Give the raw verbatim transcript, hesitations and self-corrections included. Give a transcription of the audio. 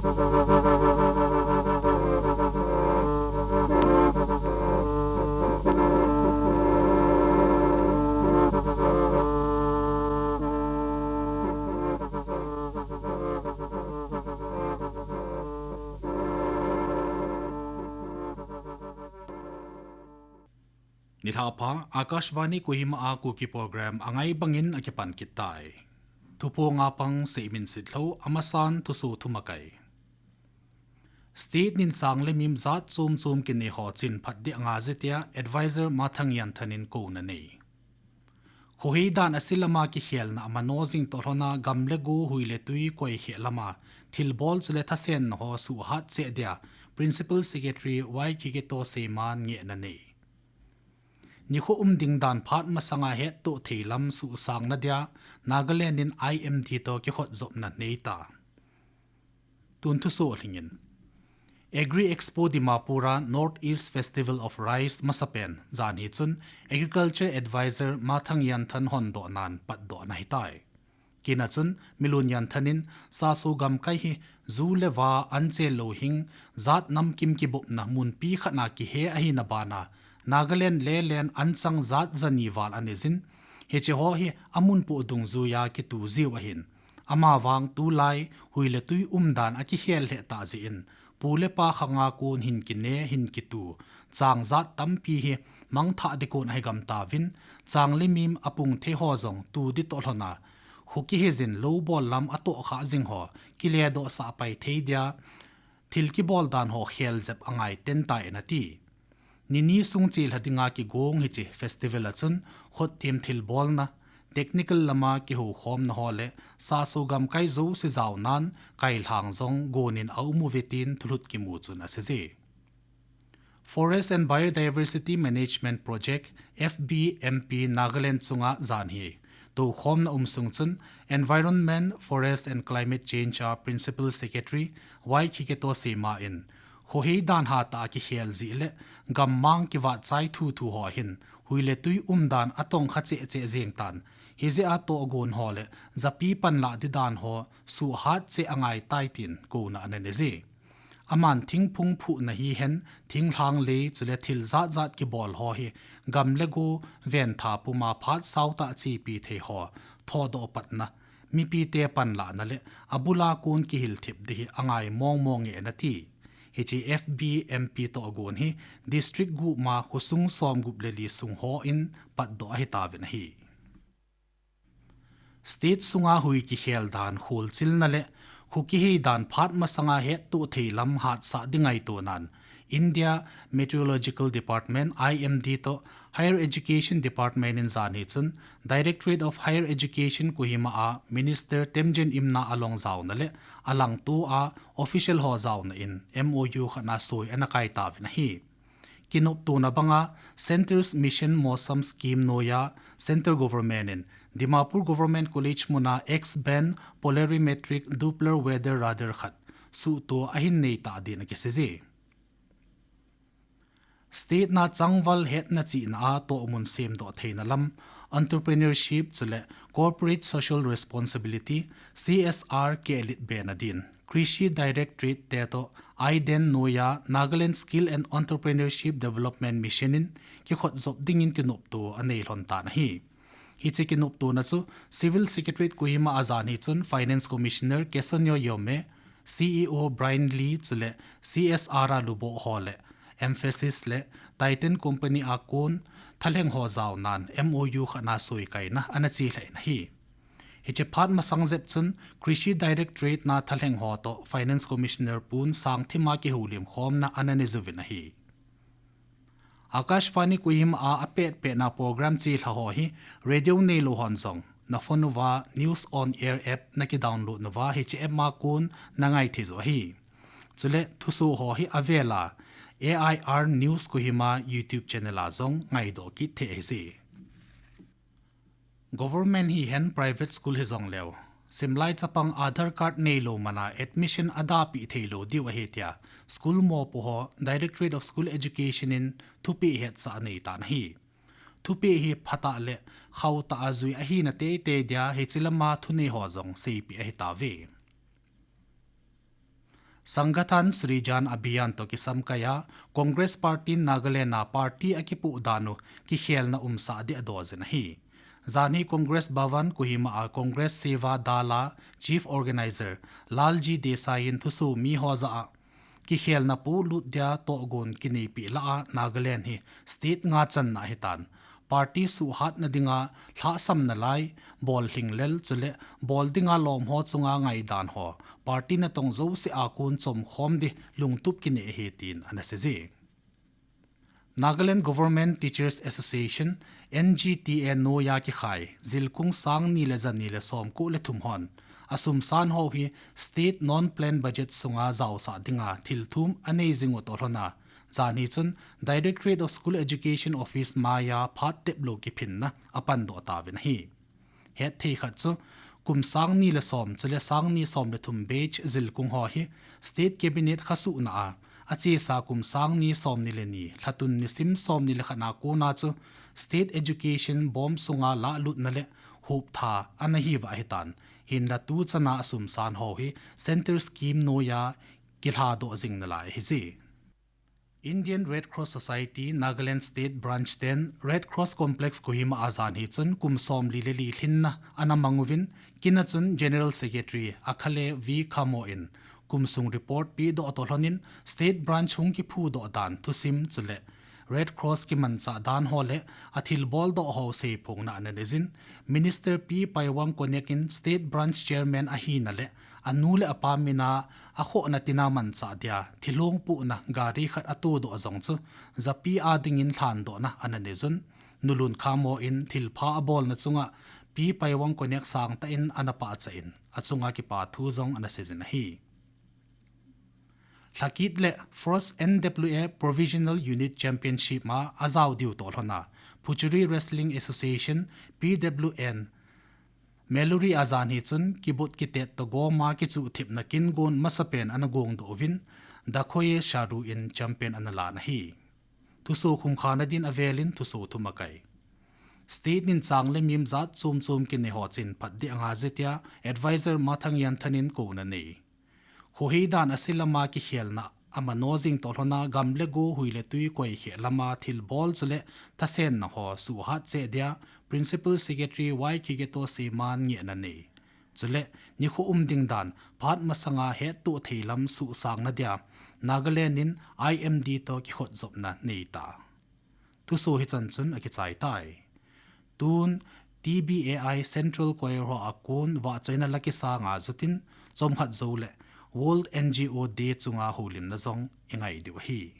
Nilhah pha, Akashvani Kohima a Kuki program angai bangin akipan kit tai. Thuphong a pang Seiminsitlhou, amasan thusoh thumakai. State nin chang le mim jat chom chom kinei ho chinphat ding anga je tia Advisor Mathang Yanthan in kouna nei. Khohei dan ase lama kikhelna amano jing toh lhona gam le go hui le tui koikheh lama thilbol chule thasenna ho suhat cheh dia Principal Secretary Y Khikheto Seiman ngehna nei. Nikho um ding dan phat masanga hettoh thei lam suhsangna dia Nagaland in I M D toh kikhotjopna nei ta. Tun thusoh lhingin. Agri Expo Dimapur a North East Festival of Rice masapen jan hi chun Agriculture Advisor Mathang Yanthan hondoh nan patdohna hitai. Kina chun Milun Yanthan in Saso gamkai hi ju le va anchel louhing jat namkim kibopna munpi khat na kihe ahina bana Nagaland lelen anchang jat jani val anei jin, hiche ho hi amun poh dungjuia kitu jiu ahin. Amavang tulai hui le tui umdan akikhel lheh tah jeh in, pu le pa khanga kon hin kine, hin kitu, chang jat tampi hi mangthah ding kon ahi gam tauvin, chang le mim apung thei ho jong tu ding toh lhona, kho kihe jin lou bol lam atoh kha jing ho, kiledoh sah pai thei dia, thil kibol dan ho khel jep angai ten tai nati. Nini sung chelha dinga kigong hiche festival a chun khottem thilbolna, technical lama kihoukhomna ho le Saso gamkai jouse jaonan kailhang jong gonin aum uve tin thulhut kimu chun aseije. Forest and Biodiversity Management Project, F B M P, Nagaland chunga jan hi toukhomna um sung chun Environment, Forest and Climate Change a Principal Secretary Y Khikheto Seima in, khohei dan hatah a kikhel jeh le gammang kivat chai thuthu ho hin hui le tui umdan atongkha cheh cheh jeng tan, hijeh a tohgon ho le japi panlah ding dan ho suhat cheh angai tai tin kouna ana neije. Aman thingphung phuhna hihen, thinglhang lei chule thil jat jat kibol ho hi gam le go ventha puma phat sautah chepi thei ho thodoh patna, mipite panlahna le abula kon kihilthip ding hi angai mong mong e nati. Hiche F B M P tohgon hi district gup ma khosung somgup le li sung hon patdoh ahitauvin ahi. State sunga hui kikhel dan kholchilna le kho kihei dan phat masanga hettoh thei lam hatsah ding ngaito nan India Meteorological Department, I M D, toh Higher Education Department in jan hi chun Directorate of Higher Education Kohima a Minister Temjen Imna along jaona le alangtoa official ho jaona in M O U khat na soi ana kai tauvin ahi. Kinoptona banga Centre's Mission Mausam Scheme noiya Centre Government in Dimapur Government College muna X-band polarimetric Doppler weather radar khat suhto ahin neitah din akiseije. State na changval hetna chihna a tohmun semdoh theina lam, entrepreneurship chule corporate social responsibility, C S R kehlet bena din Krishi Directorate te toh IDEN noiya Nagaland Skill and Entrepreneurship Development Mission in kikhotjop dingin kinopto anei lhon tan ahi. Hiche kinoptona chu Civil Secretariat Kohima a jan hi chun Finance Commissioner Kesonyo Yome, C E O Brian Lee chule C S R a luboh ho le Mphasis le Titan Company a kon thalheng ho jaonan M O U khat na soikaina ana chelhah in ahi. Hiche phat masang jep chun Krishi Directorate na thalheng ho toh Finance Commissioner pun sangthima kihoulim khomna ana nei uvin ahi. Akashvani Kohima a apet petna program chelha ho hi radio neilou hon jong na phone uva News on Air app na kidownload nauva hiche app ma kon na ngai thei u ahi. Chule thusoh ho hi avela A I R News Kohima YouTube channel a jong ngaidoh kit thei ahije. Government hihen private school hijongleu, simlai chapang Aadhaar card neilou mana admission adapeh theilou diu ahi tia school mopo ho Directorate of School Education in thupeh hetsah anei tan ahi. Thupeh hi phatah le khautah a jui ahina teitei dia hiche lama thunei ho jong seipeh ahitauve. Sangathan Srijan Abhiyan toh kisamkaiya Congress Party Nagaland a party akipoh dan u kikhelna umsah ding adonjin ahi. Janhi Congress Bhavan Kohima a Congress Seva Dal a Chief Organizer Lalji Desai in thusoh mi ho jah a kikhelna polut dia tohgon kineipeh lah a Nagaland hi state nga channa ahitan, party suhhatna dinga lhahsamna lai, bol lhinglel chule bol dinga lom ho chunga ngaidan ho party natong jouse a kon chomkhom ding lungtup kinei ahi tin ana seije. Nagaland Government Teachers Association, N G T A noiya kikhai jilkung sang ni le ja ni le somko le thum hon asumsan ho hi state non-plan budget sunga jaosah dinga thil thum anei jing u toh lhona, janhi chun Directorate of School Education Office maiya phat teplou kiphinna apandoh tauvin ahi. Hetthei khat chu, kum sang ni le som chule sang ni som le thum batch jilkung ho hi State Cabinet khasuhna a, achesa kum sang ni som ni le ni, lhatun nisim som ni le khat na kona chu State Education bom sunga lahlutna le hoptha ana hiuva ahitan, hinla tuchana asumsan ho hi Centre Scheme noiya kilhadoh jing nalai ahije. Indian Red Cross Society Nagaland State Branch ten Red Cross Complex Kohima a janhi chun kum somli le li lhinna ana mang uvin, kina chun General Secretary Akhale V Khamo in kumsung report pedoh toh lhonin State Branch hung kiphudoh dan thusim chule Red Cross kimanchah dan ho le athilboldoh ho seiphongna ana neijin, Minister Pi Paiwang Konek in State Branch Chairman ahina le anu le apa mina akhohna tina manchah dia thilong pohna gari khat atodoh jong chu japi a dingin lhandohna ana neijun, Nulun Khamo in thilpha abolna chunga Pi Paiwang Konek sangtah in ana pahcha in achunga kipa thu jong ana seijin ahi. Lhakit le First N W A Provisional Unit Championship ma ajao diu toh lhona, Phuchuri Wrestling Association, P W N, Meluri a janhi chun kibot kitet toh goma kichuhthipna kingon masapen ana gongdoh uvin, Dakhoye Sharu in champion ana lan ahi. Thusoh khumkhana din avelin thusoh thum akai. State in chang le mim jat chom chom kinei ho chin phat ding anga je tia Advisor Mathang Yanthan in kouna nei. Khohei dan ase lama kikhelna amano jing toh lhona gam le go, hui le tui koikheh lama thilbol chule thasenna ho suhhat cheh dia Principal Secretary Y Kigeto Seman ngehna nei. Chule nikho um ding dan phat masanga hettoh thei lam suhsangna dia Nagaland in I M D toh kikhotjopna neita. Thusoh hichan chun akichai tai. Tun T B A I Central Choir ho a kon vahchoina la kisanga jutin chomkhat jou le World N G O Day chunga houlimna jong ingai diu ahi.